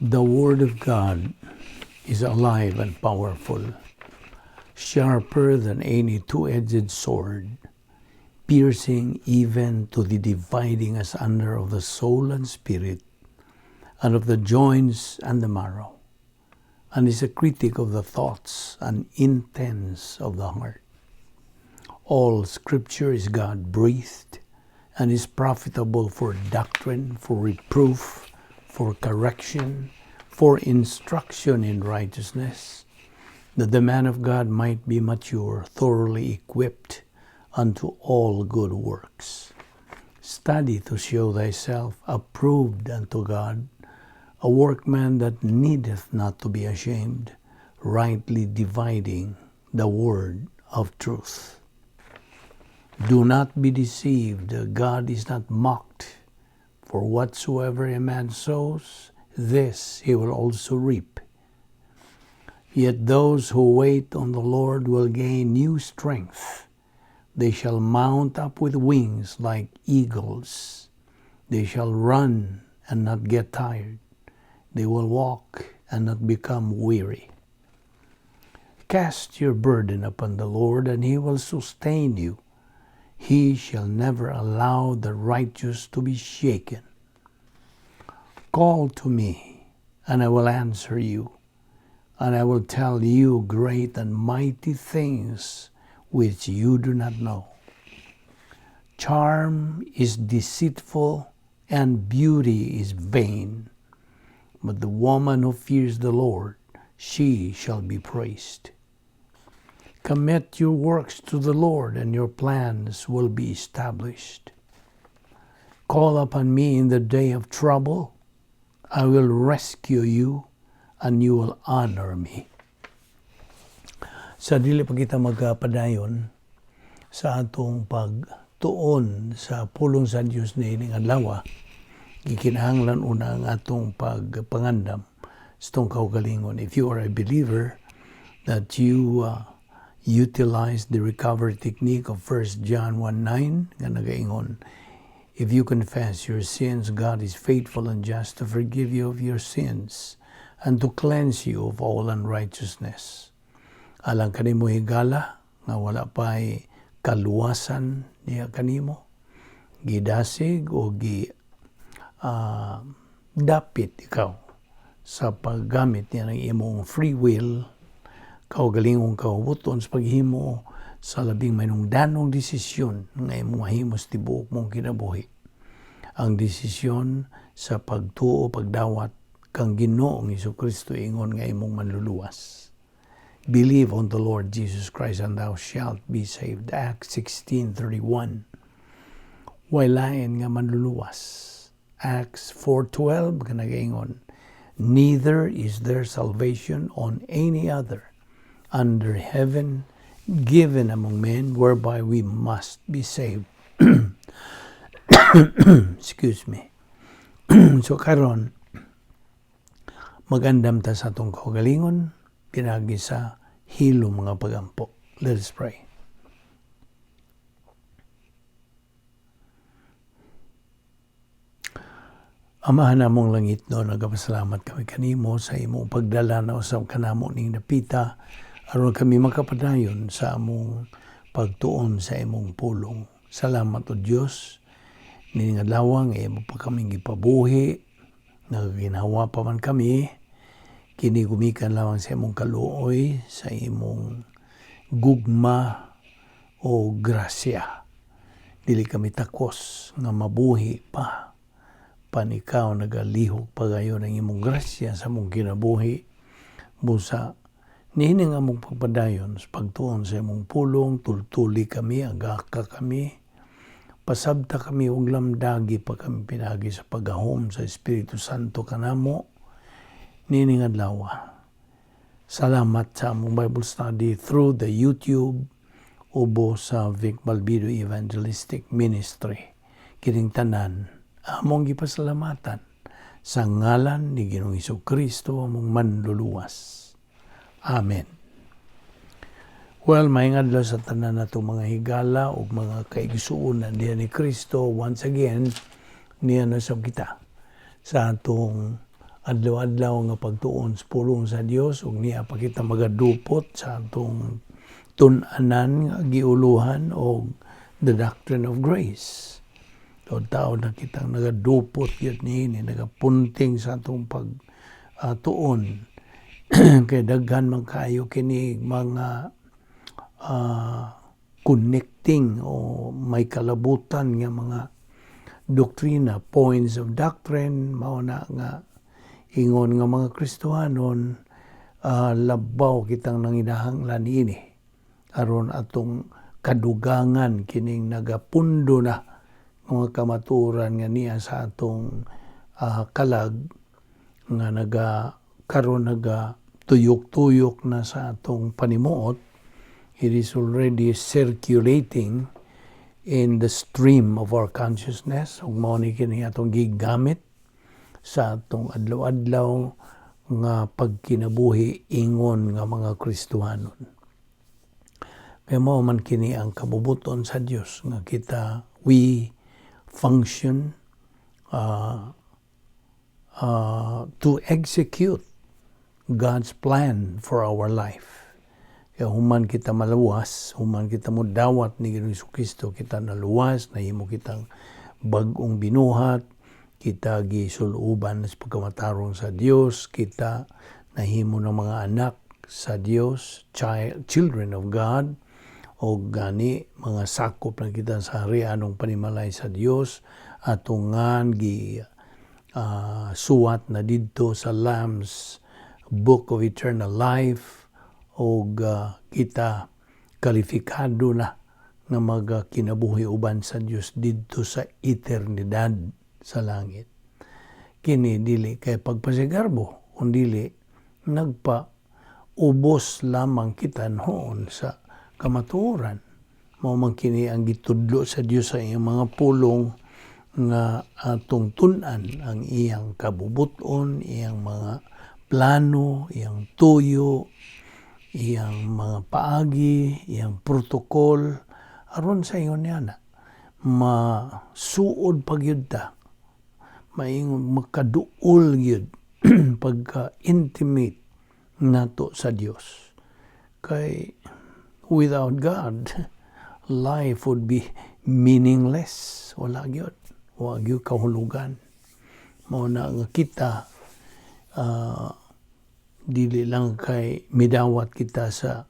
The Word of God is alive and powerful, sharper than any two-edged sword, piercing even to the dividing asunder of the soul and spirit, and of the joints and the marrow, and is a critic of the thoughts and intents of the heart. All Scripture is God-breathed and is profitable for doctrine, for reproof, for correction, for instruction in righteousness, that the man of God might be mature, thoroughly equipped unto all good works. Study to show thyself approved unto God, a workman that needeth not to be ashamed, rightly dividing the word of truth. Do not be deceived, God is not mocked. For whatsoever a man sows, this he will also reap. Yet those who wait on the Lord will gain new strength. They shall mount up with wings like eagles. They shall run and not get tired. They will walk and not become weary. Cast your burden upon the Lord, and he will sustain you. He shall never allow the righteous to be shaken. Call to me, and I will answer you, and I will tell you great and mighty things which you do not know. Charm is deceitful, and beauty is vain. But the woman who fears the Lord, she shall be praised. Commit your works to the Lord, and your plans will be established. Call upon me in the day of trouble. I will rescue you, and you will honor me. Sa dili pa kita magpadayon sa atong pagtuon sa pulong sa Dios niining adlaw, gikinahanglan una ang atong pagpangandam sa atong kaugalingon. If you are a believer, that you utilize the recovery technique of 1 John 1:9 nga nagaingon, "If you confess your sins, God is faithful and just to forgive you of your sins and to cleanse you of all unrighteousness." Alang kanimo, higala, nga wala pa'y kaluwasan niya kanimo, gidasig o gi dapit ikaw sa paggamit niya ng imong free will, kaugalingong kahubuton sa paghimo sa labing manungdanong desisyon nga imong mahimo sa tibuok mong kinabuhi. Ang desisyon sa pagtuo, pagdawat kang Ginoong Kristo ingon nga imong manluluwas. "Believe on the Lord Jesus Christ and thou shalt be saved." Acts 16:31. Way lain nga manluluwas. Acts 4:12 nga nagaingon, "Neither is there salvation on any other under heaven given among men whereby we must be saved." Excuse me. So karon magandam ta sa atong kaugalingon pinagi sa hilom nga pagampo. Let us pray. Amahan namong langit no, nagapasalamat kami kanimo sa imong pagdala na usab kanamo ning dapita aron kami makapadayon sa among pagtuon sa imong pulong. Salamat, O Dios, nining adlaw nga imo pa kaming gipabuhi, nagaginhawa pa man kami, kini gumikan lamang sa imong kaluoy, sa imong gugma o grasya. Dili kami takos nga mabuhi pa pan ikaw nagalihok pagayon ang imong grasya sa among kinabuhi. Busa niini nga among pagpadayon sa pagtuon sa imong pulong, tultuli kami, agaka kami, pasabta kami og lamdagi pa kami pinagi sa paggahom sa Espiritu Santo kanamo niining adlaw. Salamat sa among Bible study through the YouTube ubo sa Vic Balbido Evangelistic Ministry. Kining tanan among gipasalamatan sa ngalan ni Ginoong Kristo, among manluluwas. Amen. Well, maayong adlaw sa tanan nato mga higala ug mga kaigsuonan diha ni Kristo. Once again, niya na sab kita sa atong Adlaw-adlaw nga pagtuon sa pulong sa Dios ug niya pa kita magadupot sa atong tun-anan nga giuluhan og the doctrine of grace. Taud-taud na kitang nagadupot gyud niini, nagapunting sa atong pag tuon kay daghan man kaayo kini mga connecting o may kalabutan nga mga doktrina, points of doctrine. Mao na nga ingon nga mga Kristohanon, labaw kitang nanginahanglan niini aron atong kadugangan kining nagapundo na mga kamatuoran nga niya sa atong kalag nga naga karon naga tuyok-tuyok na sa atong panimuot. It is already circulating in the stream of our consciousness ug mao ni kini atong gigamit sa atong adlaw-adlaw nga pagkinabuhi ingon nga mga Kristohanon. Kay mao man kini ang kabubuton sa Dios nga kita, we function to execute God's plan for our life. Kaya human kita maluwas, human kita mo dawat ni Ginoong Kristo, kita naluwas, nahimo kitang bag-ong binuhat, kita gisuluban sa pagkamatarong sa Dios, kita nahimo ng mga anak sa Dios, children of God, o gani mga sakop na kita sa harianong panimalay sa Dios, atungan gi suwat na didto sa Lamb's Book of Eternal Life, og kita kalifikado na nga magkinabuhi uban sa Dios didto sa eternidad sa langit. Kini dili kay pagpasigarbo, kundili nagpa ubos lamang kita noon sa kamatuoran. Mao man kini ang gitudlo sa Dios sa iyang mga pulong nga atong tun-an ang iyang kabubuton, iyang mga plano, iyang tuyo, iyang mga paagi, iyang protocol aron sa ingon niya na masuod pa gyud ta, maingon makaduol gyud pagka intimate nato sa Dios. Kay without God, life would be meaningless. Wala gyud. Wa gyud kahulugan. Mao na nga kita dili lang kay midawat kita sa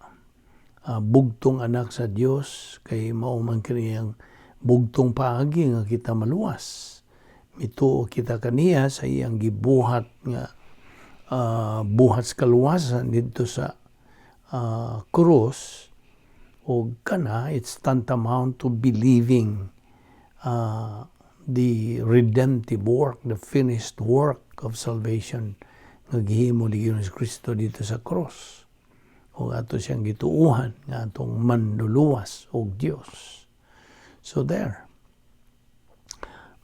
bugtong anak sa Dios, kay mao man kini ang bugtong paagi nga kita maluwas. Mituo kita kaniya sa iyang gibuhat nga buhat sa kaluwasan didto sa krus, o kana it's tantamount to believing the redemptive work, the finished work of salvation nga gihimo ni Ginoong Kristo didto sa cross. O ato siyang gituuhan nga atong manluluwas og Dios. So there.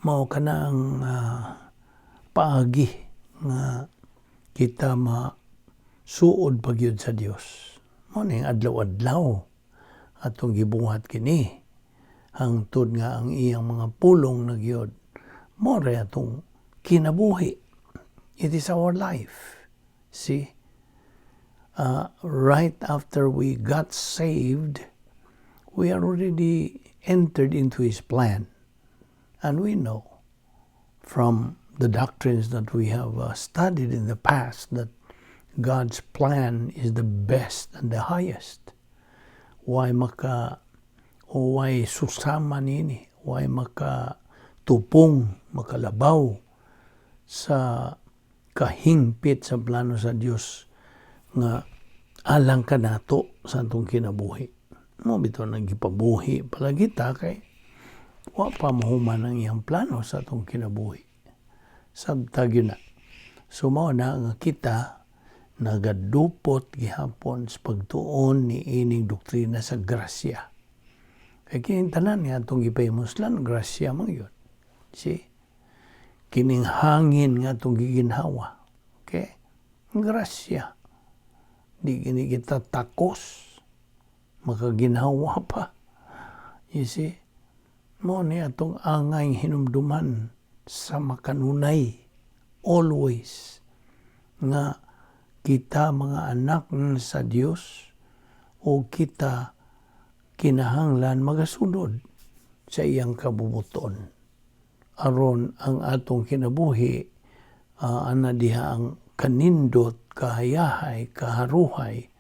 Mao kanang paagi nga kita masuod pa gyud sa Dios. Mao ning adlaw-adlaw atong gibuhat kini hangtod nga ang iyang mga pulong na gyud mao ray atong kinabuhi. It is our life. See? Right after we got saved, we are already entered into His plan. And we know from the doctrines that we have studied in the past that God's plan is the best and the highest. Why maka o why susama nini, why maka tupong, makalabaw sa kahingpit sa plano sa Dios nga alang kanato sa atong kinabuhi? Mao bitaw nang gipabuhi pala kita kay wa pa mahuman ang iyang plano sa atong kinabuhi. Sabta gyud na. So mao na nga kita nagadupot gihapon sa pagtuon ni ining doktrina sa grasya. Kay kining tanan nga atong gipahimuslan, grasya man gyud. See? Kining hangin nga atong giginhawa. Okay? Grasya. Di kini kita takos. Makaginhawa pa. You see? Mao ni atong angay hinumduman sa makanunay. Always. Nga kita mga anak sa Dios o kita kinahanglan magasunod sa iyang kabubuton aron ang atong kinabuhi ana diha ang kanindot, kahayahay, kaharuhay.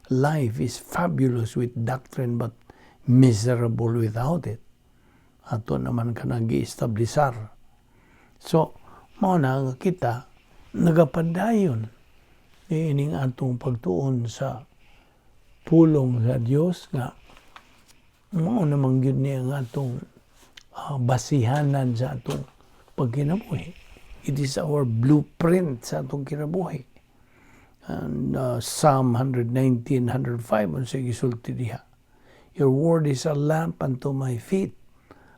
Life is fabulous with doctrine but miserable without it. Ato naman kanang gi-establisar. So mao na nga kita nagapadayon niining atong pagtuon sa pulong sa Dios nga mao naman gyud ni ang atong basihanan sa atong pagkinabuhi. It is our blueprint sa atong kinabuhi. And Psalm 119, 105, unsa gisulti diha? "Your word is a lamp unto my feet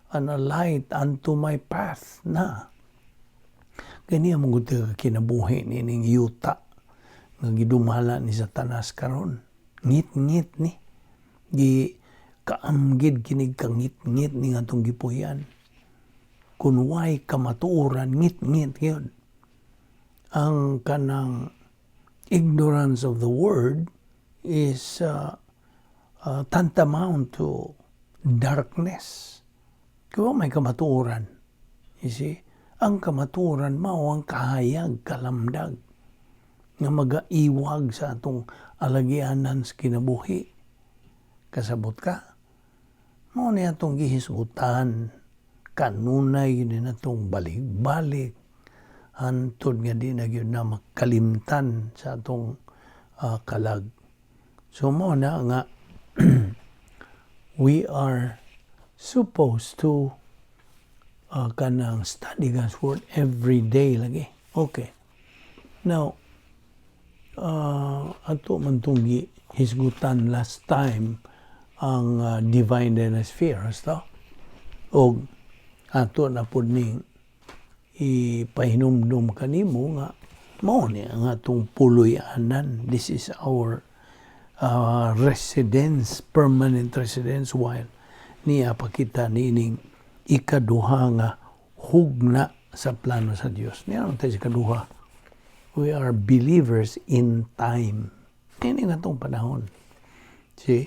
and a light unto my path." Na. Gani ang mga kinabuhi nining yuta nga gidumala ni Satanas karon. Ngit-ngit ni. Gi kaamgid kinig kangit-ngit ni nga atong gipuy-an. Kung way kamatuoran, ngit-ngit yun. Ang kanang ignorance of the word is tantamount to darkness. Kaya may kamatuoran. You see? Ang kamatuoran mao ang kahayag, kalamdag nga magaiwag sa atong alagianan sa kinabuhi. Kasabot ka? Mao ni atong gihisgutan kanunay ni natong balik-balik hantod nga di na gyud na makalimtan sa atong kalag. So mao na nga we are supposed to kanang study God's word every day lagi. Okay. Now, ato man tong hisgutan last time ang divine sphere, basta? Og ato na pud ning ipahinumdum kanimo nga mao ni ang atong puloy-anan. This is our residence, permanent residence while niya pakita niining ikaduha nga hugna sa plano sa Dios. Niya naman tayo sa ikaduha. We are believers in time. Ini nga atong panahon. See?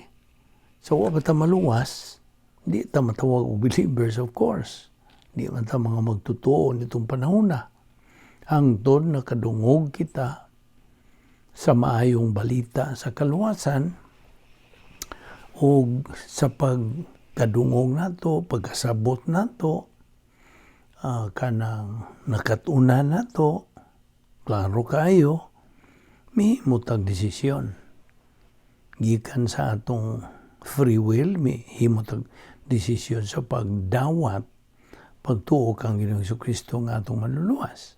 So, wa ba ta maluwas? Di ta matawag og believers, of course. Di man ta mga magtutuo nitong panahon na. Hangtod nakadungog kita sa maayong balita sa kaluwasan o sa pagkadungog nato, pagkasabot nato, kanang nakatunan nato, klaro kayo, mihimo tag desisyon. Gikan sa atong free will, mihimo tag desisyon sa pagdawat, pagtuo kang Ginoong Kristo nga atong manluluwas.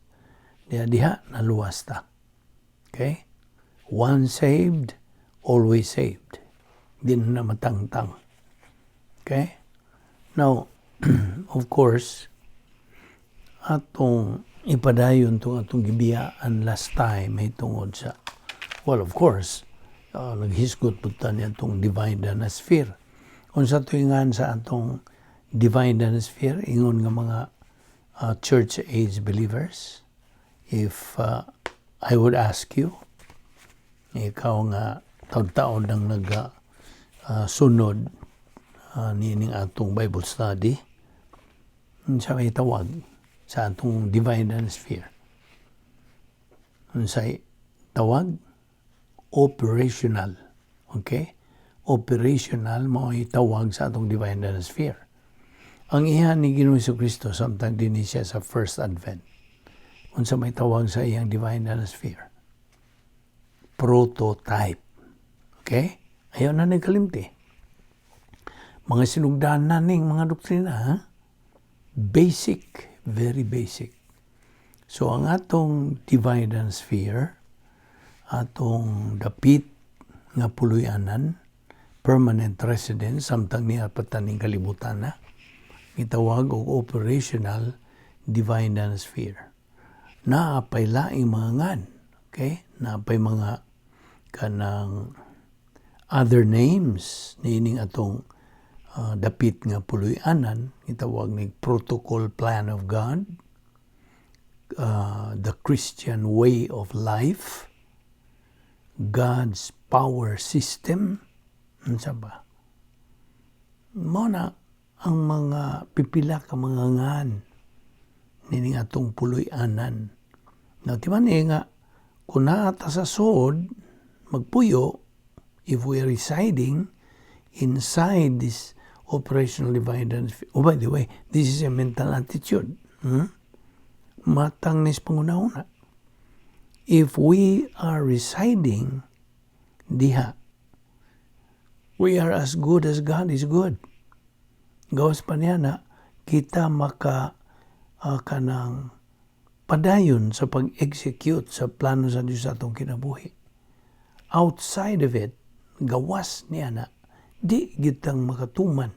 Diha diha naluwas ta. Okay? Once saved, always saved. Di na matangtang. Okay? Now, of course, atong ipadayon tong atong gibiyaan last time may tungod sa, well, of course, naghisgot pud ta niya atong divine sphere. Unsa tuingan sa atong divine sphere ingon nga mga church age believers? If I would ask you, ikaw nga taon-taon nang nag sunod niining atong Bible study, unsa may tawag sa atong divine sphere? Unsay tawag? Operational. Okay? Operational mao tawag sa atong divine sphere. Ang iha ni Ginoong Kristo samtang dinhi siya sa first advent. Unsa may tawag sa iyang divine sphere? Prototype. Okay? Ayaw na nagkalimti. Mga sinugdanan ning mga doktrina, ha? Basic, very basic. So ang atong divine sphere, atong dapit nga puloy-anan, permanent residence samtang niya pataning kalibutan na, gitawag og operational divine sphere. Naapay laing mga ngan, okay? Naapay mga kanang other names niining atong dapit nga puloy-anan, gitawag ni protocol plan of God, The Christian way of life, God's power system, unsa ba? Mao na ang mga pipila ka mga ngan nining atong puloy-anan. Now, di ba ni nga, kung naa ta sa sod, magpuyo, if we are residing inside this operational divide and, oh, by the way, this is a mental attitude. Matang nis panguna-una. If we are residing diha, we are as good as God is good. Gawas pa niya na kita maka kanang padayon sa pag-execute sa plano sa Diyos sa atong kinabuhi. Outside of it, gawas niya na, di gitang makatuman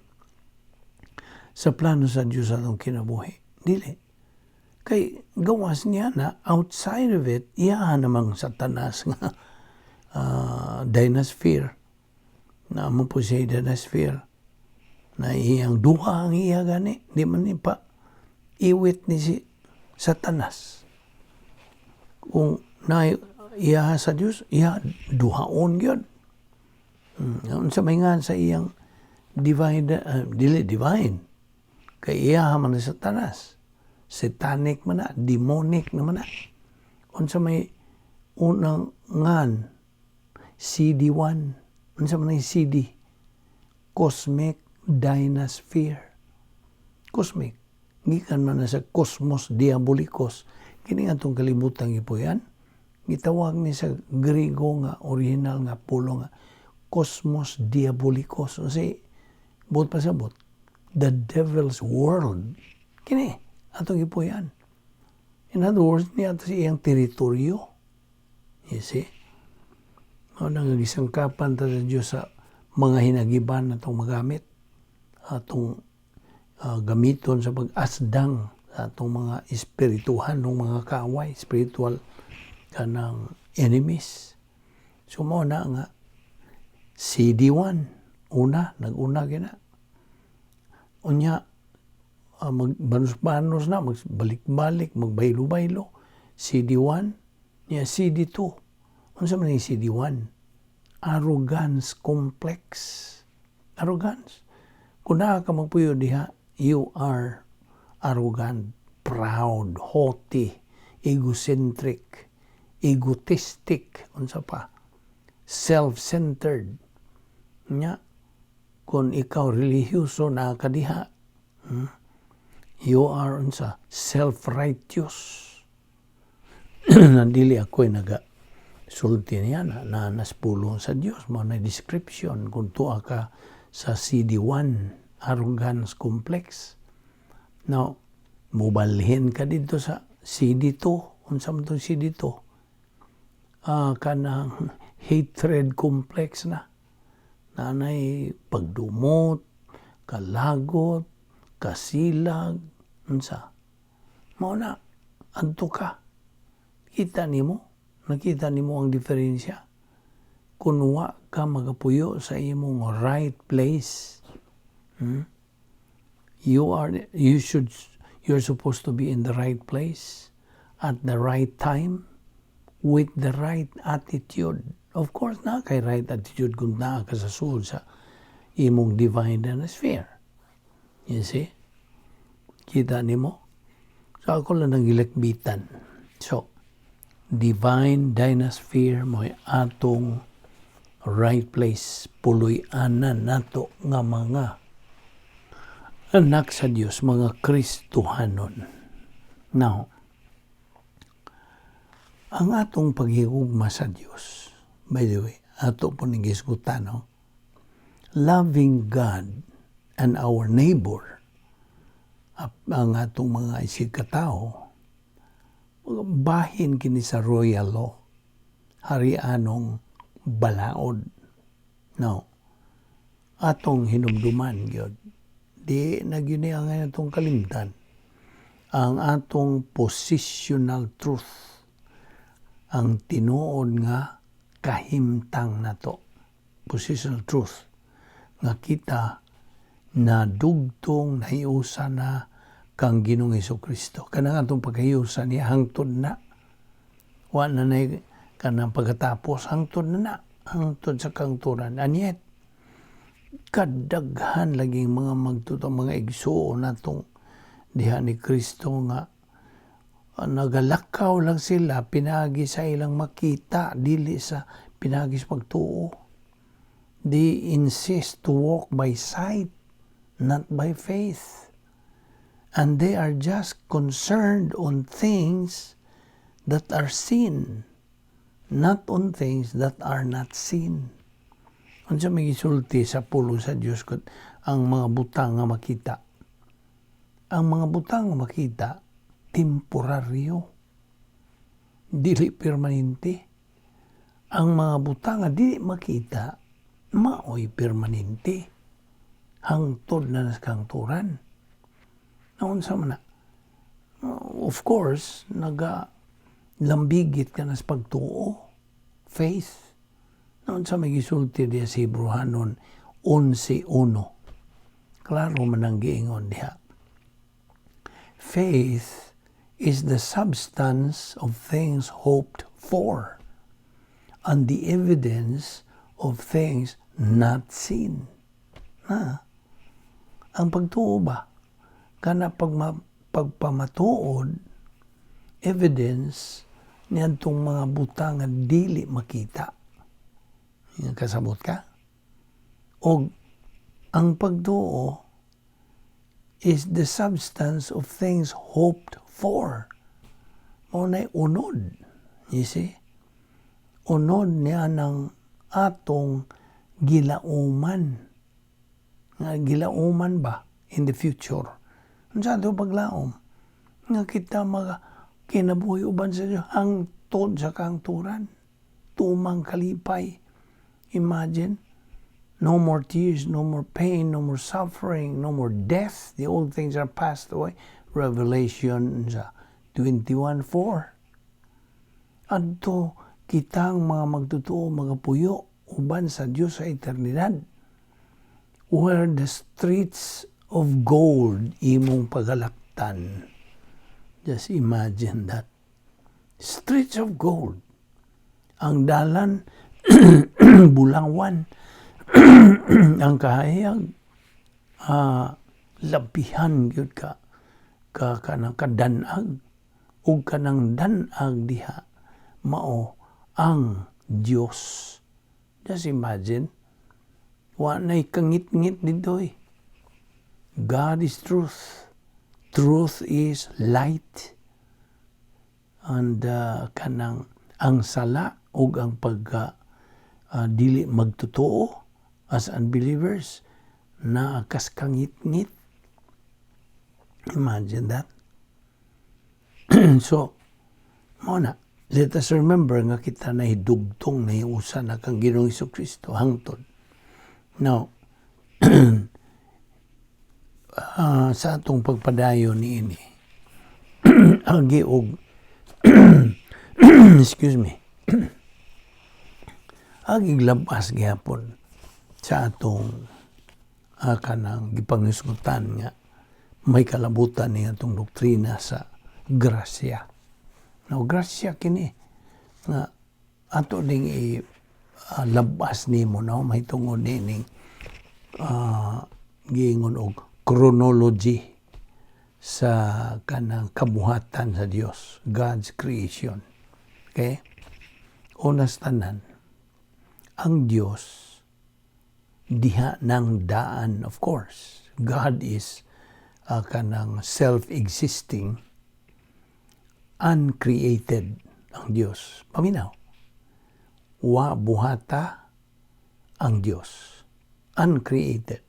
sa plano sa Diyos sa atong kinabuhi. Dili. Kay gawas niya na, outside of it, iya namang Satanas nga dynasphere. Na mo po siya dynasphere. Na iyang duha ang iya gani. Di man ni pa iwit ni si Satanas. Kung na iya sa Dios, iya duhaon gyud. Unsa may nga sa iyang divine, dili divine. Kay iya man ni Satanas. Satanic man na, demonic naman na. Unsa may unang ngan, CD1. Unsa man ang CD? Cosmic Dynasphere. Cosmic. Gikan man na sa Cosmos Diabolicos. Kini atong kalibutan gipuy-an. Gitawag ni sa Griego nga original nga pulo nga Cosmos Diabolicos. Unsa buot pasabot? The devil's world. Kini atong gipuy-an. In other words, niya sa iyang teritoryo. You see? Mao nang gisangkapan ta sa Diyos sa mga hinagiban atong magamit, atong gamiton sa pag-asdang sa atong mga espirituhan ng mga kaaway, spiritual kanang enemies. So mao na nga CD1 una, nag-una gina. Unya magbanos-banos na, magbalik-balik, magbaylo-baylo. CD1, niya CD2. Unsa man yung CD1? Arrogance complex. Arrogance. Kung naa ka magpuyo diha, you are arrogant, proud, haughty, egocentric, egotistic, unsa pa, self-centered. Nya, kung ikaw religyoso naa ka diha, you are unsa, self-righteous. Nandili ako'y naga sulti niya na, na naspulong sa Dios mo na description kung tuwa ka sa CD1, arrogance complex. Now, mubalhin ka dito sa CD2. Unsa man tong CD2? Kanang hatred complex na. Nanay pagdumot, kalagot, kasilag, unsa. Mao na, adto ka. Kita nimo, nakita nimo ang diferensya. Kung wa ka magapuyo sa imong right place, You are you should you're supposed to be in the right place at the right time with the right attitude. Of course, naa kay right attitude kung naa ka sa sulod sa imong divine sphere. You see? Kita nimo? So ako lang nang gilakbitan. So, divine dynasphere mo'y atong right place, puloy-anan nato nga mga anak sa Dios, mga Kristohanon. Now, ang atong paghigugma sa Dios, by the way, ato po ning gisgutan, no? Loving God and our neighbor, ang atong mga isigkatao, bahin kini sa royal law, harianong balaod. Now, atong hinumduman gyud, di na gyud ni ang atong kalimtan, ang atong positional truth, ang tinuod nga kahimtang nato, positional truth, nga kita na dugtong nahiusa na kang Ginoong Kristo. Kanang atong pagkahiusa niya hangtod na. Wa na na kanang pagkatapos, hangtod na na, hangtod sa kangturan. And yet, kadaghan laging mga magtutong mga igsuon natong diha ni Kristo nga nagalakaw lang sila pinagi sa ilang makita, dili sa pinagi sa pagtuo. They insist to walk by sight, not by faith. And they are just concerned on things that are seen, not on things that are not seen. Unsa may gisulti sa pulong sa Dios kung ang mga butang nga makita? Ang mga butang nga makita, temporaryo. Dili permanente. Ang mga butang nga dili makita, maoy permanente. Hangtod na sa kangturan. Naunsa man na? Of course, naga lambigit ka na sa pagtuo. Faith. Naunsa may gisulti diya sa Hebrehanon 11.1? Klaro man ang giingon diha. Faith is the substance of things hoped for and the evidence of things not seen. Na, ang pagtuo ba, kana pagpamatuod, evidence niadtong mga butang nga dili makita. Kasabot ka? O ang pagtuo is the substance of things hoped for. Mao na'y unod. You see? Unod niya ng atong gilauman. Nga gilauman ba in the future? Unsa ato paglaom? Nga kita mga kinabuhi uban sa Dios hangtod sa kangturan. Tumang kalipay. Imagine, no more tears, no more pain, no more suffering, no more death. The old things are passed away. Revelation sa 21.4. Adto kitang mga magtotoo magapuyo uban sa Dios sa eternidad. Where the streets of gold imong pagalaktan. Just imagine that. Streets of gold. Ang dalan bulawan, ang kahayag labihan gyud ka kanang kadanag, ug kanang danag diha mao ang Dios. Just imagine, wa na'y kangit-ngit dito eh. God is truth. Truth is light. And kanang ang sala ug ang pagka dili magtotoo as unbelievers na kas kangit-ngit. Imagine that. So, mao na, let us remember nga kita na hidugtong na hiusa na kang Ginoong Kristo hangtod. Now, sa atong pagpadayon ni ini, agi og excuse me, agi labas gihapon sa atong kanang gipangisgutan nga may kalabutan ni atong doktrina sa grasya. Now, grasya kini nga ato ding i labas nimo, no, mahitungod nining giingon og chronology sa kanang kabuhatan sa Dios, God's creation. Okay? Una sa tanan, ang Dios diha ng daan, of course. God is kanang self-existing, uncreated ang Dios. Paminaw. Wa buhata ang Dios. Uncreated.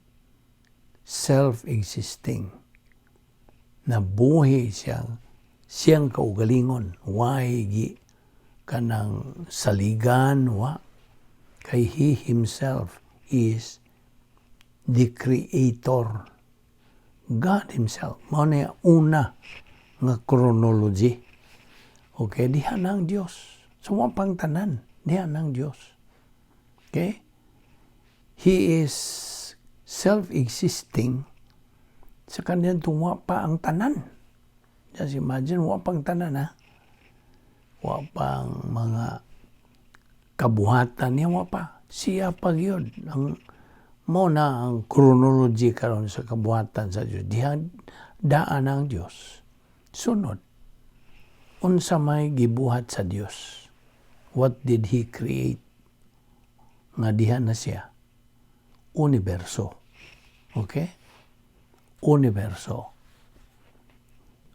Self-existing. Nabuhi siyang kaugalingon. Way gi kanang saligan, wa. Kay He Himself is the Creator. God Himself. Mao na una nga chronology. Okay, diha na ang Dios. So, wa pang tanan, diha na ang Dios. Okay? He is self-existing. Sa kaniadtong wa pa ang tanan. Just imagine, wa pang tanan, ha? Wa pang mga kabuhatan niya, wa pa. Siya pa gyud. Ang mao na ang chronology karon sa kabuhatan sa Dios. Diha daan ang Dios. Sunod, unsa may gibuhat sa Dios? What did He create? Nga diha na siya. Universo. Okay? Universo.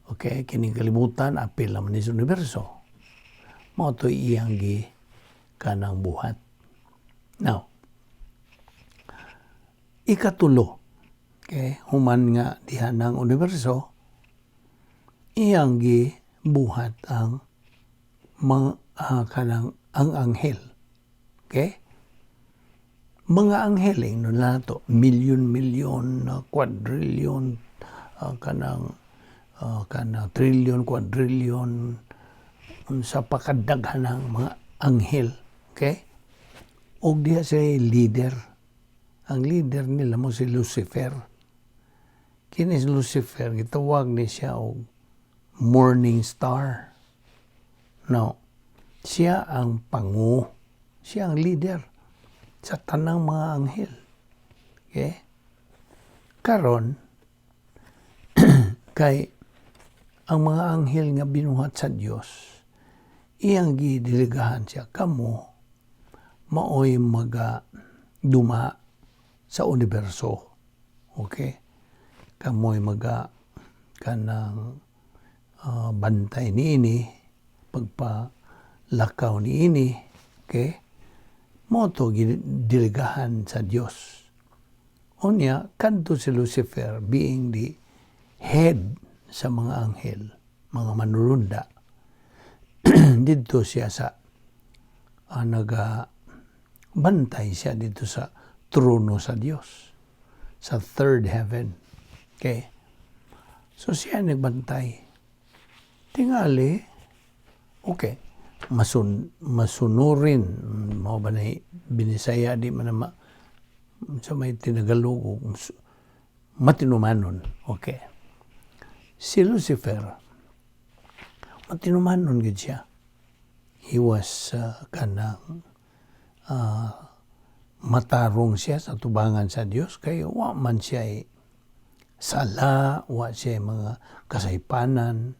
Okay, kining kalibutan apil naman ni sa universo. Mao to iyang gi kanang buhat. Now, ikatulo, okay, human nga diha ng universo, iyang gi buhat ang mga kanang ang anghel. Okay? Mga anghel ingnon nato, milyon-milyon, quadrillion, kanang trillion, quadrillion, unsa pa kadaghan ng mga anghel. Okay? Og diha siya leader. Ang leader nila mao si Lucifer. Kini si Lucifer, gitawag ni siya og Morning Star. Now, siya ang pangu. Siya ang leader sa tanang mga anghel. Okay? Karon, kay ang mga anghel nga binuhat sa Dios, iyang gidelegahan siya, kamo maoy maga duma sa universo. Okay? Kamoy maga kanang bantay niini, pagpalakaw niini, okay? Mao to gidelegahan sa Dios. Unya, kadto si Lucifer, being the head sa mga anghel, mga manulunda, didto siya sa naga bantay siya didto sa trono sa Dios, sa third heaven. Okay? So siya nagbantay. Tingali, okay, masunurin, mao ba na binisaya, di man na ma, sa may tinagalog, matinumanon. Okay. Si Lucifer, matinumanon gid siya. He was kanang matarong siya sa tubangan sa Dios kay wa man siya sala, wa siya mga kasaypanan.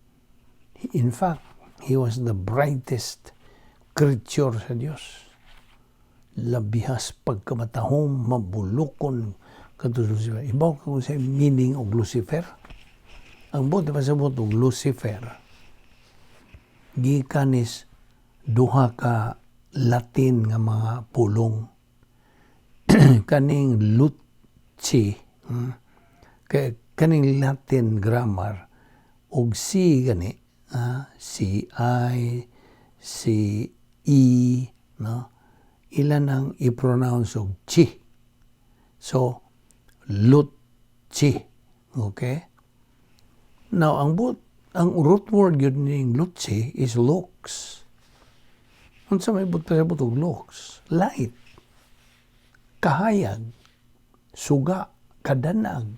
In fact, he was the brightest creature sa Dios. Labihas pagkamatahom, mabulukon kadto Lucifer. Ibaw ka kung sa meaning og Lucifer. Ang buot pasabot og Lucifer, gikan is duha ka Latin nga mga pulong. Kaning luci, kay kaning Latin grammar og C gani, C I C E, no, ilan ang i-pronounce og chi. So luci, okay? Now, ang root word gyud ning luci is lux. Unsa may buot pasabot og lux? Light, kahayag, suga, kadanag.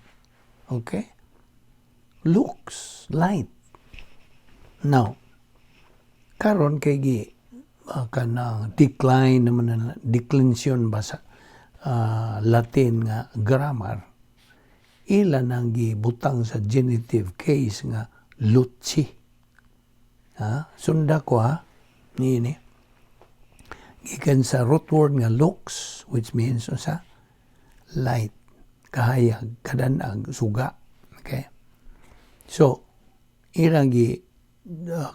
Okay? Lux, light. Now, karon kay gi kanang decline naman na declension ba sa Latin nga grammar, ila nang gibutang sa genitive case nga luci. Ha? Sunda ko ha, niini. Gikan sa root word nga lux, which means unsa? Light, kahayag, kadanag, suga. Okay? So, ilang gi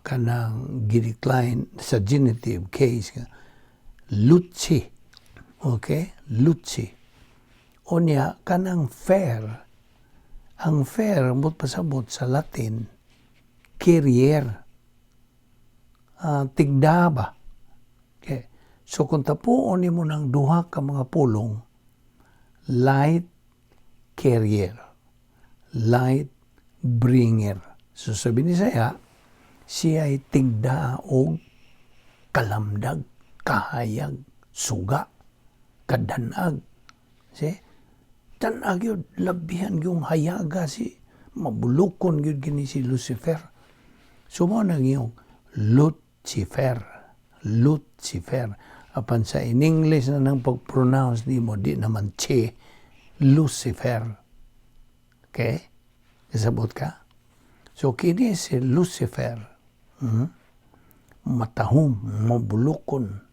kanang gi-decline sa genitive case nga luci. Okay? Luci. Unya, kanang fair, ang fair, buot pasabot sa Latin, carrier. Tigda ba? Okay. So kung tapuon nimo ng duha ka mga pulong, light carrier, light bringer. So sabi ni saya, siya ay tigda og kalamdag, kahayag, suga, kadanag. See? Danag yun, labihan yung hayaga si Mabulokon gyud kini si Lucifer. So mao na yung Lucifer. Lucifer. Apan sa in English na nang pag-pronounce nimo, di naman che, Lucifer. Okay? Kasabot ka? So kini si Lucifer. Matahom, mabulokon,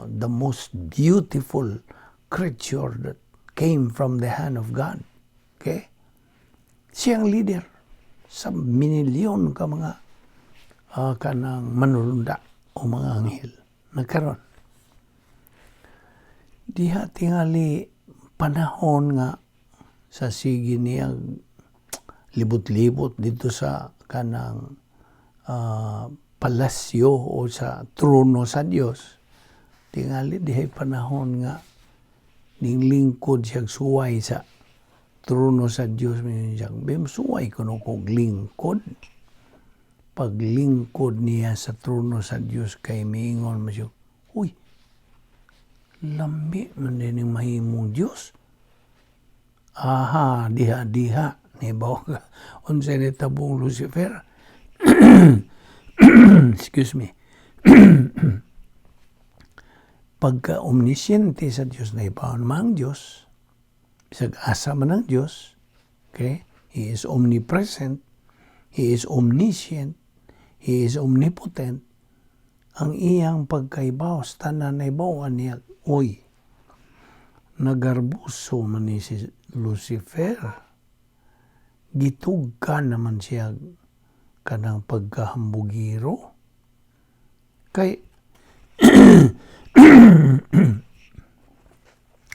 the most beautiful creature that came from the hand of God. Okay? Siyang leader sa minilyon ka mga kanang manulunda o mga anghel. Nagkaroon. Diha tingali panahon nga sa sige niya libot-libot dito sa kanang palasyo o sa trono sa Dios. Tingali dihay panahon nga ninglingkod siya, suway sa trono sa Dios. Siya, "Bem, suway kuno kog lingkod." Paglingkod niya sa trono sa Dios kay miingon man siya, "Uy, lami man din yung mahimong Dios." Aha, diha diha ni ka unsay nitabong Lucifer? Excuse me. Pagka omnisciente sa Dios, na ibaon man ang Dios, bisag asa man ang Dios, okay? He is omnipresent, He is omniscient, He is omnipotent. Ang iyang pagkaibaw, tanan naibawan niya, uy, nagarbuso man ni si Lucifer. Gitugka naman siya kanang pagkahambugiro. Kay,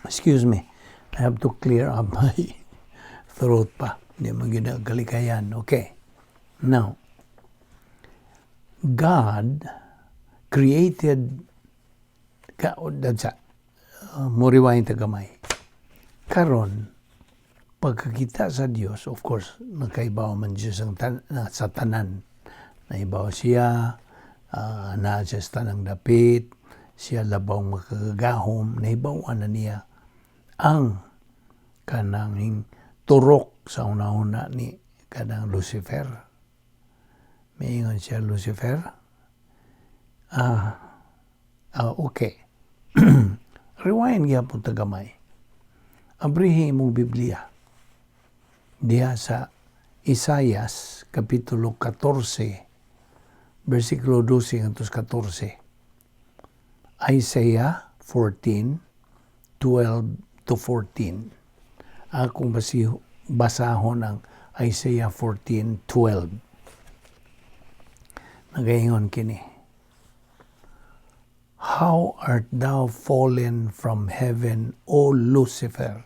excuse me, I have to clear up my throat pa. Hindi man ginagkalikayan. Okay. Now, God created ka sa mo rewind ta gamay. Karon pagkakita sa Dios, of course, nakaibaw man Dios ang sa tanan. Naibaw siya, naa siya sa tanang dapit, siya labaw makagagahom, naibaw na niya ang kanang turok sa una-una ni kanang Lucifer. Miingon siya, "Lucifer, okay." Rewind gyapon ta gamay. Abrihi imong Biblia diha sa Isayas Kapitulo 14, versikulo 12 ngadto 14. Isaiah 14, 12 to 14. Akong basahon ang Isaiah 14, 12. Nagaingon kini: "How art thou fallen from heaven, O Lucifer,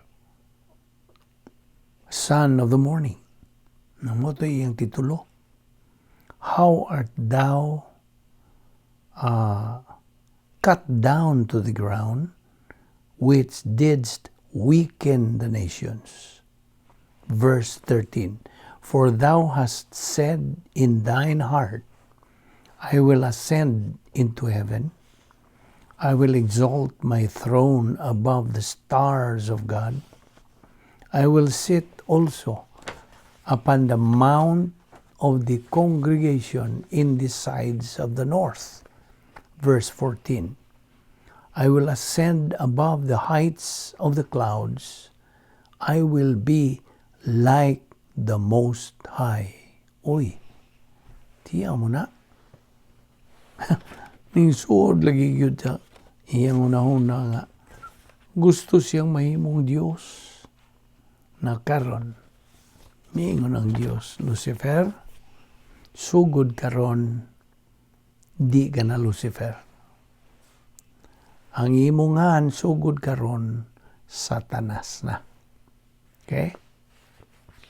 son of the morning?" Mao to iyang titulo. "How art thou cut down to the ground, which didst weaken the nations." Verse 13: "For thou hast said in thine heart, I will ascend into heaven. I will exalt my throne above the stars of God. I will sit also upon the mount of the congregation in the sides of the north." Verse 14: "I will ascend above the heights of the clouds. I will be like the Most High." Uy, tiya mo na. Ning suod lagi gyud sa iyang unahuna nga gusto siyang mahimong Dios. Na karon, miingon ang Dios, "Lucifer, sugod karon di ka na Lucifer. Ang imong ngan sugod karon Satanas na." Okay?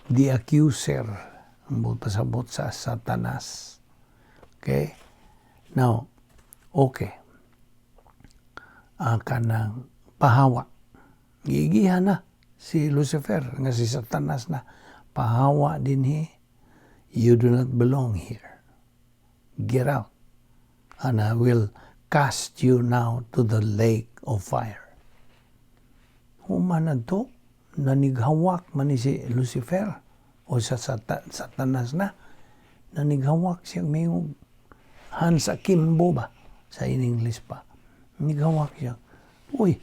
The accuser. Ang buot pasabot sa Satanas. Okay? Now, okay. Kanang pahawa. Giigihan na si Lucifer nga si Satanas na. "Pahawa dinhi. You do not belong here. Get out. And I will cast you now to the lake of fire." Human to, nanighawak man ni si Lucifer. O sa Satanas na nanigawak siya, mingog hands akimbo ba sa in English pa. Nigawak siya. "Uy,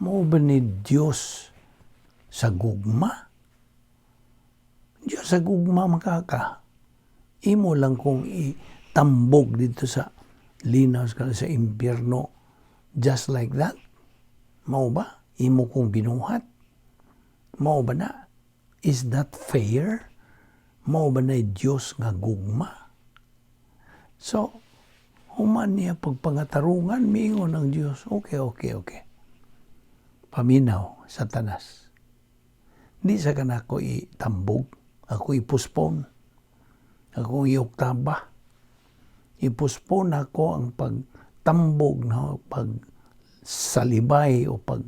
mao ba ni Dios sa gugma? Dios sa gugma makaka. Imo lang kong itambog dito sa linaw sa impyerno just like that. Mao ba? Imo kong binuhat? Mao ba na? Is that fair? Mao ba na Dios nga gugma?" So, human niya pagpangatarungan, miingon ang Dios, Okay. Paminaw, Satanas. Di sa kanako itambog, ako i-postpone, ako i-oktaba. I-postpone ako ang pagtambog na pag salibay o pag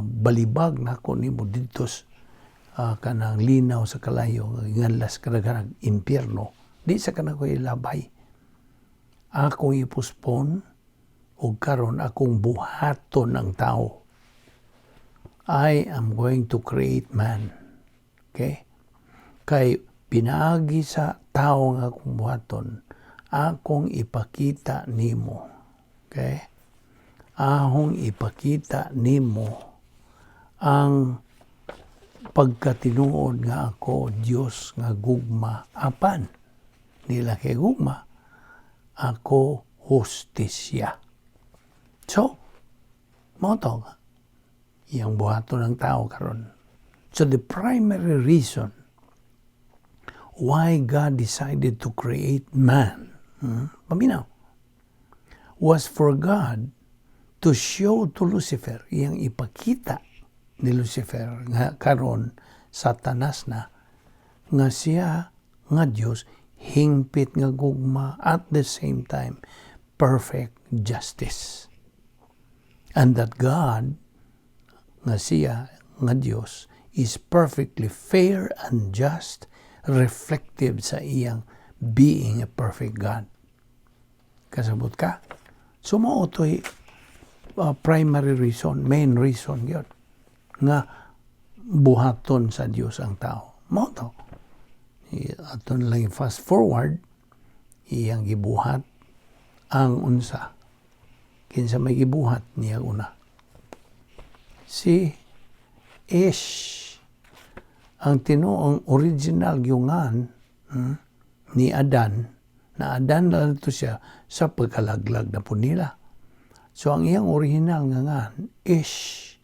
balibag nako nimo didto kanang linaw sa kalayo nga nganlas kadaghanag impyerno. Di sa kanako ilabay. Akong i-postpone og karon akong buhaton ang tao. I am going to create man." Okay? Kay pinaagi sa tao nga akong buhaton, akong ipakita nimo. Okay? Akong ipakita nimo ang pagkatinuod nga ako Dios nga gugma, apan nila kay gugma ako hustisya. So, mao to iyang buhaton ng tao karon. So the primary reason why God decided to create man, paminaw, was for God to show to Lucifer, iyang ipakita ni Lucifer nga karon Satanas na, nga siya nga Dios hingpit nga gugma, at the same time perfect justice. And that God nga siya nga Dios is perfectly fair and just, reflective sa iyang being a perfect God. Kasabot ka? So mao to'y primary reason, main reason yun nga buhaton sa Dios ang tao. Mao to. Aton lang fast forward, iyang gibuhat ang unsa. Kinsa may gibuhat niya una? Si Ish. Ang tinuong original gyungan ni Adan, na Adan na to siya sa pagkalaglag na po nila. So ang iyang original nga ngan, Ish,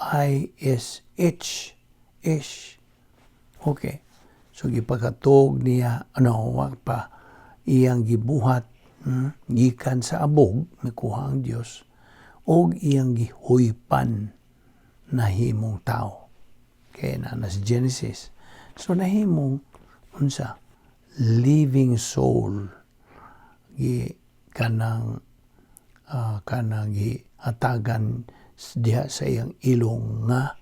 I-S-H, Ish. Okay. So gipakatog niya, ano, wag pa, iyang gibuhat, gikan sa abog, mikuha ang Dios, og iyang gihuypan nahimong tao. Kaya na sa Genesis. So nahimong unsa, living soul, gi kanang gihatagan diha sa iyang ilong nga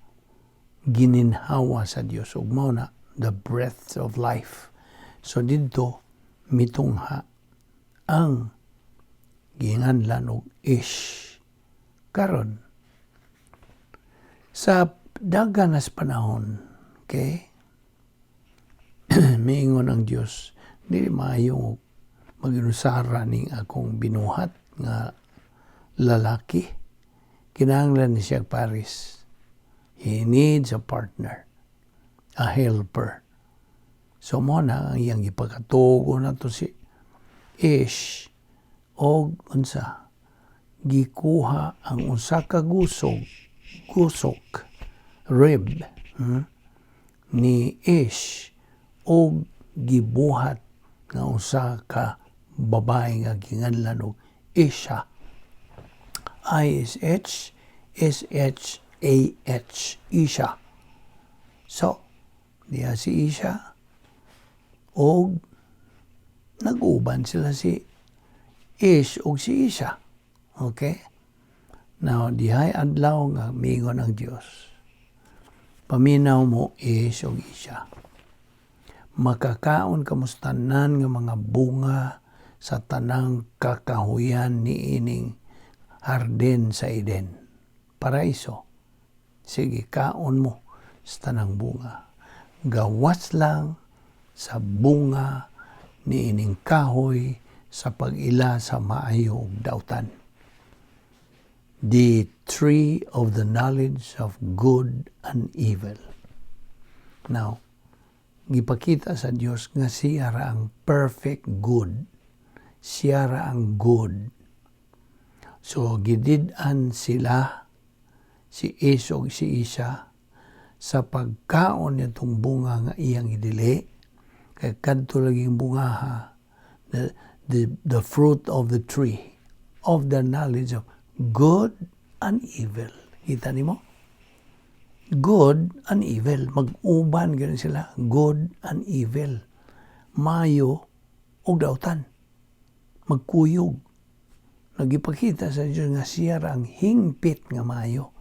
gininhawa sa Dios ug mao na the breath of life. So didto mitungha ang ginganlan og Ish. Karon sa dagan nas panahon, okay? Miingon ang Dios, "Dili maayo maginusara ning akong binuhat nga lalaki. Kinahanglan ni siya pares. He needs a partner, a helper." So mao na ang iyang gipakatugo na to si Ish og unsa, gikuha ang usa ka gusok, gusok, rib, ni Ish og gibuhat nga usa ka babae nga ginganlan og Isha. I S H S H A H, Isha. So diha si Isha og nag-uban sila si Ish og si Isha. Okay? Now, dihay adlaw nga miingon ang Dios, "Paminaw mo, Ish og Isha. Makakaon kamo sa tanan nga mga bunga sa tanang kakahuyan ni ining hardin sa Eden. Paraiso. Sige, kaon mo sa tanang bunga. Gawas lang sa bunga ni ining kahoy sa pag-ila sa maayo ug dautan. The tree of the knowledge of good and evil. Now, gipakita sa Dios nga siya ra ang perfect good. Siya ra ang good. So, gidid-an sila, si Eve ug si Isa, sa pagkaon nitong bunga nga iyang gidili, kay kadto laging bungaha, the fruit of the tree of the knowledge of good and evil. Kita nimo? Good and evil. Mag-uban gani sila. Good and evil. Mayo ug dautan. Magkuyog. Nagipakita sa Diyos nga siya ra ang hingpit nga mayo.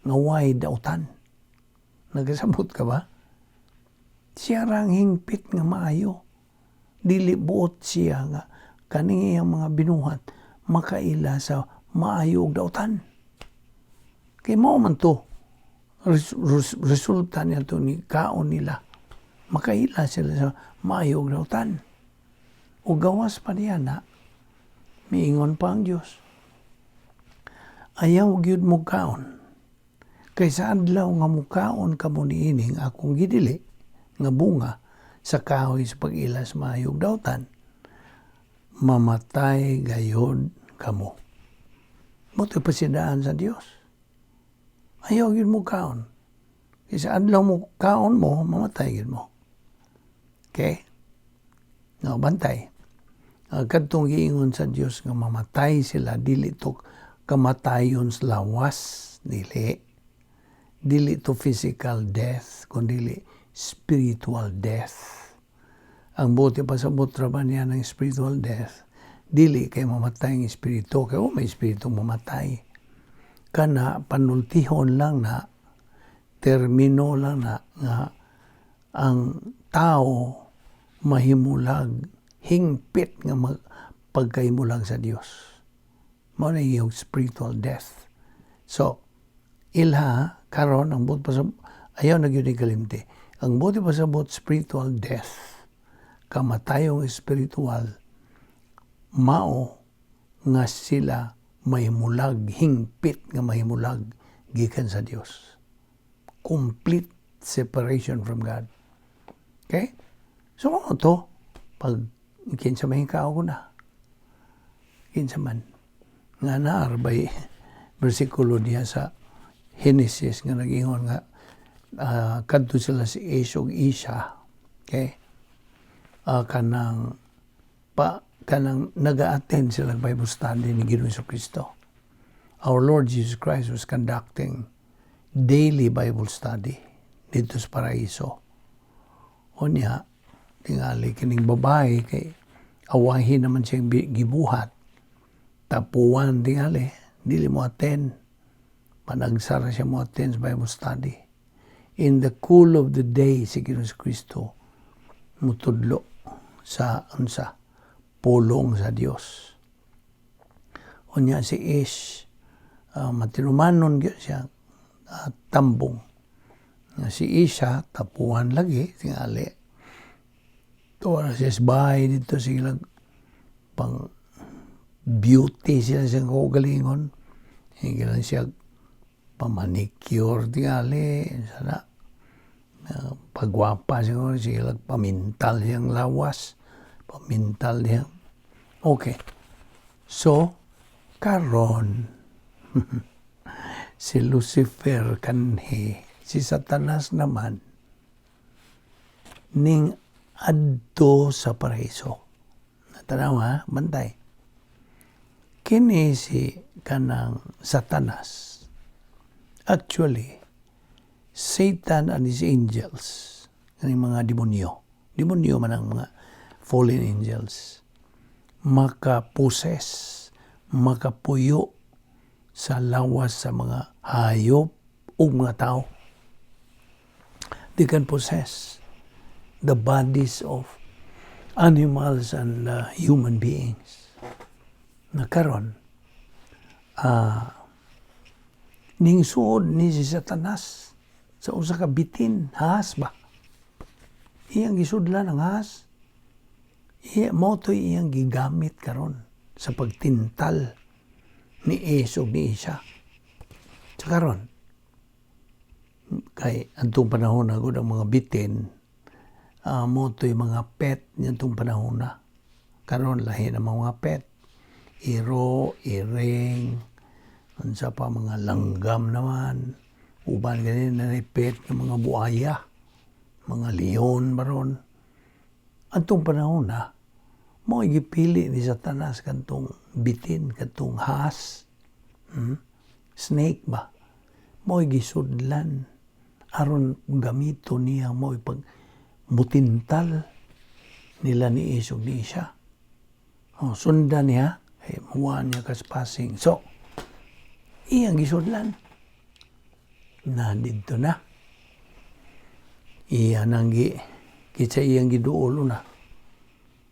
Nga way dautan. Nagasabot ka ba? Siya ra ang hingpit nga maayo. Dili buot siya nga kaning iyang mga binuhat makaila sa maayo ug dautan. Kay mao man to resulta niya to ni kaon nila. Makaila sila sa maayo ug dautan. Ug gawas pa niya na, miingon pa ang Dios. "Ayaw gyud mo kaon. Kay sa adlaw nga mukaon kamo niining akong gidili nga bunga sa kahoy sa pag-ila sa maayo ug dautan, mamatay gayod kamo." Mao to'y pasidaan sa Dios. Ayaw gyud mo kaon. Kay sa adlaw mo kaon mo, mamatay gyud mo. Okay? Now, bantay. Kadtong giingon sa Dios nga mamatay sila, dili to kamatayon sa lawas, dili. Dili to physical death, kundi spiritual death. Ang buot pasabot ra ba niya ng spiritual death, dili kay mamatay ang espiritu, kay may espiritu mamatay. Kana panultihon lang na, termino lang na, nga ang tao mahimulag, hingpit nga pagkahimulag sa Dios. Mao na yung spiritual death. So, ilha, karon ang buot pasabot, ayaw na gyud kalimti. Ang buot pasabot, spiritual death, kamatayong espiritual, mao nga sila mahimulag, hingpit nga mahimulag gikan sa Dios. Complete separation from God. Okay? So, ano to? Pag kinsa may ko na. Kinsa man. Nga naarbay bersikulo niya sa Genesis nga nag-ingon nga kadto sila si Eve ug Isa. Okay? Kanang pa kanang naga-attend sila Bible study ni Ginoong Kristo. Our Lord Jesus Christ was conducting daily Bible study dito sa paraiso. Unya, tingali kining babae kay awahin naman siyang gibuhat. Tapuan tingali, dili mo attend. Panagsara siya mo attend sa Bible study. In the cool of the day, si Ginoong Kristo mutudlo sa unsa pulong sa Dios. Unya si Ish, matinumanon gyud siya, tambong. Nga si Isa, tapuhan lagi, tingali. Tuwa na siya sa bahay dito, sila pang beauty sila siyang kaugalingon. Hindi lang siya pamanicure, tingali. Sana, pagwapa siguro, sila pamintal siyang lawas. Pamintal siyang. Okay. So, karon si Lucifer kanhi, si Satanas naman, ning adto sa paraiso. Tanaw ha, bantay. Kini si kanang Satanas. Actually, Satan and his angels, kaning mga demonyo, demonyo man ang mga fallen angels, maka-possess, makapuyo sa lawas sa mga hayop ug mga tao. They can possess the bodies of animals and human beings. Na karon, ning suod ni si Satanas sa usa ka bitin, hahas ba? Iyang gisudlan ang ahas. Iya, mao to'y iyang gigamit karon sa pagtintal ni Ish ug ni Isha. Sa karon, kay antong panahon na gud ang mga bitin, mao to'y mga pet niyantong panahon na. Karon lahi na mga pet. Iro, iring, unsa pa, mga langgam naman, uban ganin na pet ng mga buaya, mga leon baron. Antong panahon na, mao gipili ni Satanas kantong bitin, kantong has, Snake ba? Mao gisudlan aron gamito niya mo pag mutintal nila ni Ish ug ni Isha. Oh, sundan niya, eh, muwa niya kaspasing. So, iyang gisudlan. Na didto na. Iya nang gi, kitsa iyang giduol na.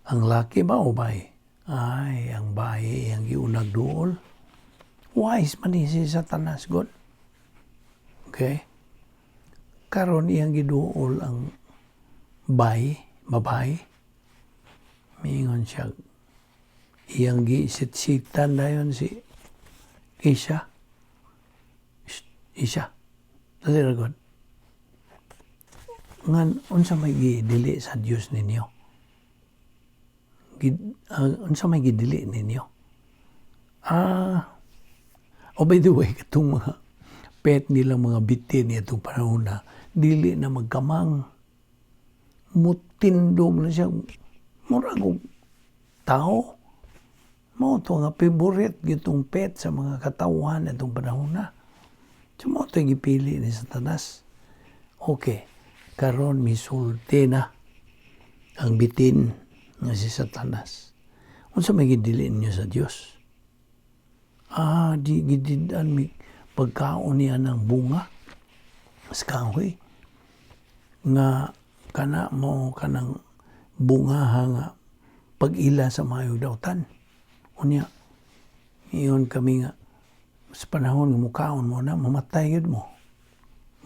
Ang laki ba o bay? Ay, ang bayi iyang giunag duol. Wise man ni si Satanas, God. Okay? Karon iyang giduol ang bay, babae. Miingon siya, iyang gisit-sitan dayon si Isha. Isha. Dali ra God. Ngan unsa may gidili sa Dios ninyo? Unsa may gidili ninyo? Oh, by the way, katong mga pet nilang mga bitin itong panahon na dili na magkamang, mutindog na siya, murag og tao. Mao to nga favorite gitong pet sa mga katawhan itong panahon na. So mao to gipili ni Satanas. Okay, karon misulti na ang bitin nga si Satanas. Unsa may gidili ninyo sa Dios? Di gidid-an mi pagkaon niya ng bunga sa kahoy nga kana mo kanang bunga nga pag-ila sa maayong dautan. Unya, iyon kami nga sa panahon nga mukaon mo na, mamatay gyud mo.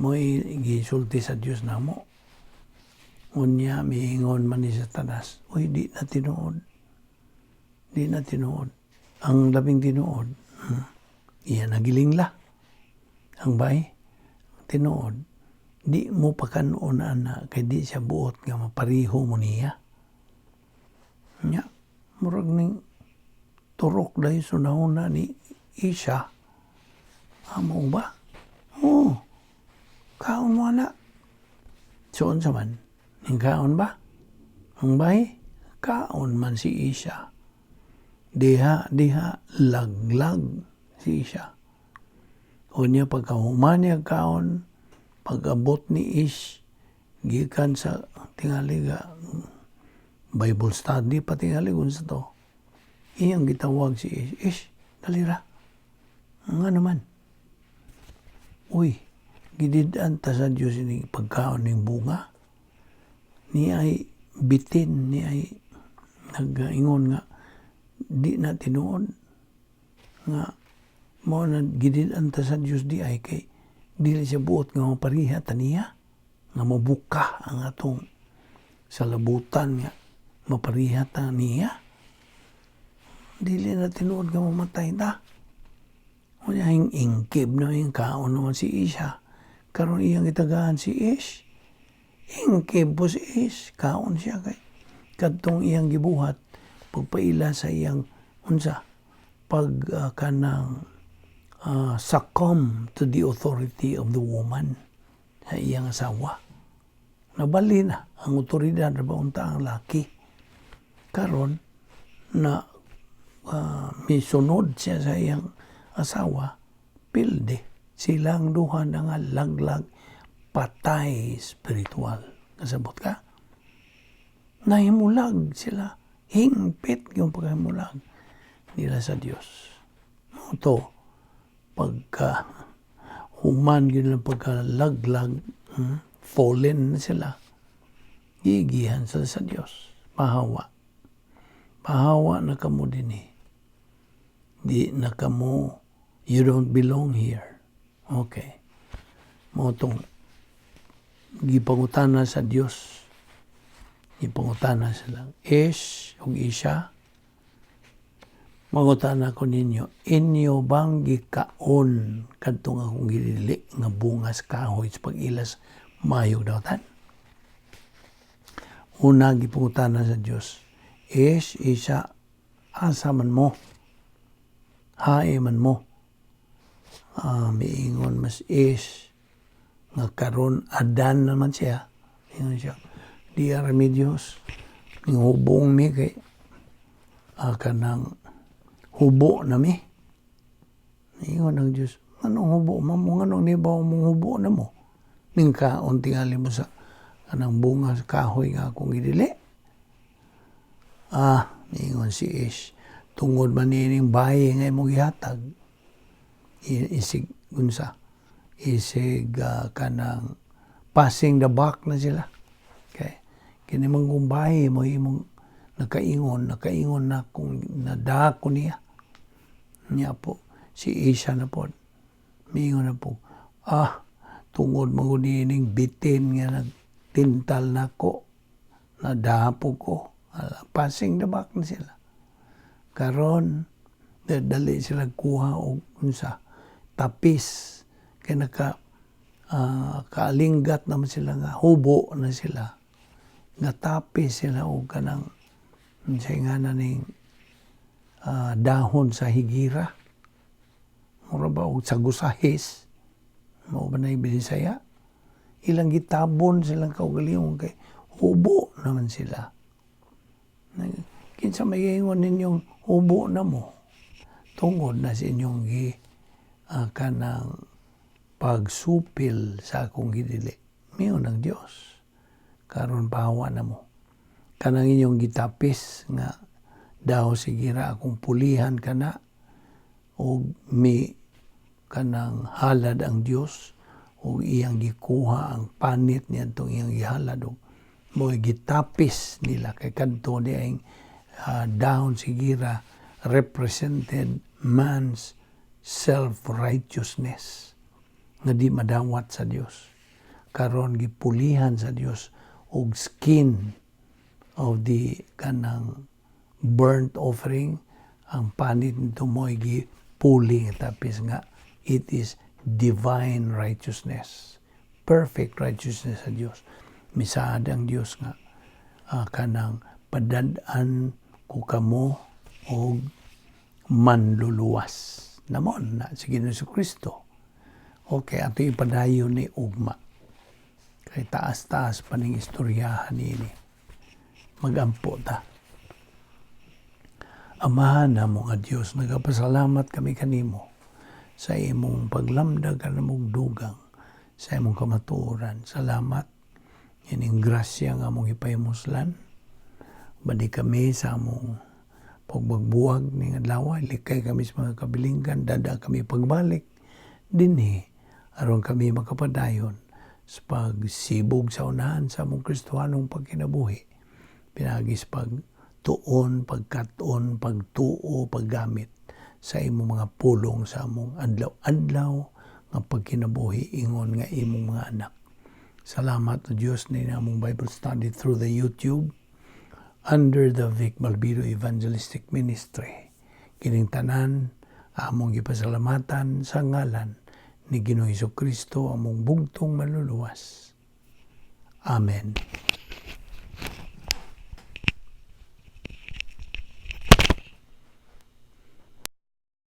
Mo'y gisulti sa Dios namo. Unya, miingon man ni Satanas, "Uy, di na tinuod. Di na tinuod." Ang labing tinuod, iya nagilingla. Ang bay, tinuod, di mo pakanon ana kay di siya buot nga mapariho mo niya. Nya, murag ning turok dahil sunahon na ni Isha. Amo ba? Oo. Kaon mo na. So, unsa man? Ning kaon ba? Ang bay? Kaon man si Isha. Diha, diha, laglag si Isha. Unya pagkahuman niya kaon, pag-abot ni Ish, gikan sa tingali ga Bible study pa tingali kung sa to. Iyang gitawag si Ish. "Ish, dalira." "Nga naman?" "Uy, gidid-an ta sa Diyos ini pagkaon ning bunga. Ni ay bitin, ni ay nagaingon nga di na tinuod nga mao na gidid-an ta sa Dios di ay kay dili siya buot nga mapariha ta niya, nga mabuka ang atong salabutan nga mapariha ta niya. Dili na tinuod nga mamatay ta." Unya ing ingkib na yung kaon naman si Isha. Karon iyang gitagaan si Ish. Ingkib po si Ish. Kaon siya kay kadtong iyang gibuhat pagpaila sa iyang unsa pag kanang succumb to the authority of the woman, sa iyang asawa. Nabali na ang otoridad na ba unta ang laki. Karon na misunod siya sa iyang asawa, pilde silang duha na nga laglag, patay spiritual. Kasabot ka? Nahimulag sila. Hingpit yung paghimulag nila sa Dios. Mao to, pagka human yun lang pagkalaglag, fallen na sila, gigihan sila sa Dios. "Pahawa. Pahawa na kamo din eh. Di na kamo, you don't belong here." Okay. Mao tong gipangutana sa Dios. Ipangutana sila. Ish ug Isha, mangutana ko ninyo, inyo bang gikaon kadtong akong gidili nga bunga sa kahoy sa pag-ilas maayog dautan? Una, gipangutana sa Dios, Ish, Isha, asa man mo? Hae man mo? Miingon mas Ish, nga karon Adan naman siya. Ingon siya, di ara mi Dios, hubong mi kay kanang hubo na mi. Ingon ang Dios, anong hubo mo? Nganong nibaw mong hubo na mo? Ning kaon tingali mo sa kanang bunga sa kahoy nga akong gidili. Ingon si Ish, tungod man niining bayi nga imong gihatag, isig unsa, isig kanang passing the buck na sila. Okay. Kini man kung bayi mo imong nakaingon na kung nadako niya. Niya po, si Isha na po, miingon na po, tungod mo niining bitin nga nagtintal nako, nadapo ko. Ala, passing the buck na sila. Karon, dali sila kuha og unsa, tapis, kay naka kaalinggat naman sila nga hubo na sila. Nga tapis sila og kanang unsay nga na ning dahon sa higira. Mura ba og sagusahis? Mao ba na Binisaya? Ilang gitabon silang kaugalingon kay hubo naman sila. Kinsa may ingon ninyong hubo na mo? Tungod na sa inyong gi kanang pagsupil sa akong gidili. Miingon ang Dios. Karon pahawa na mo. Kanang inyong gitapis nga daw sigira akong pulihan kana og mi kanang halad ang Dios og iyang gikuha ang panit niadtong iyang gihalad og mo'y gitapis nila kay kadto ni ang dahon sigira represented man's self-righteousness nga di madawat sa Dios. Karon gipulihan sa Dios og skin of the kanang burnt offering ang panit nito mo'y gipuli nga tapis nga it is divine righteousness, perfect righteousness sa Dios. Misaad ang Dios nga kanang padad-an ko kamo og manluluwas namon na si Ginoong Kristo. Okay, ato ipadayon ni ugma kay taas-taas pa ning istoryahan niini. Magampo ta. Amahan namo nga Dios, nagapasalamat kami kanimo sa imong paglamdag kanamong dugang sa imong kamatuoran. Salamat ining grasya nga among gipahimuslan. Badi kami sa among pagbagbuwag ning adlaw, likay kami sa mga kabilinggan, dada kami pagbalik dinhi aron kami makapadayon sa pagsibog sa unahan sa among Kristohanong pagkinabuhi. Pinaagi sa pagtuon, pagkat-on, pagtuo, paggamit sa imong mga pulong sa among adlaw-adlaw nga pagkinabuhi ingon nga imong mga anak. Salamat o Diyos ni among Bible study through the YouTube under the Vic Balbido Evangelistic Ministry. Kining tanan among gipasalamatan sa ngalan ni Ginoong Kristo among bugtong manluluwas. Amen.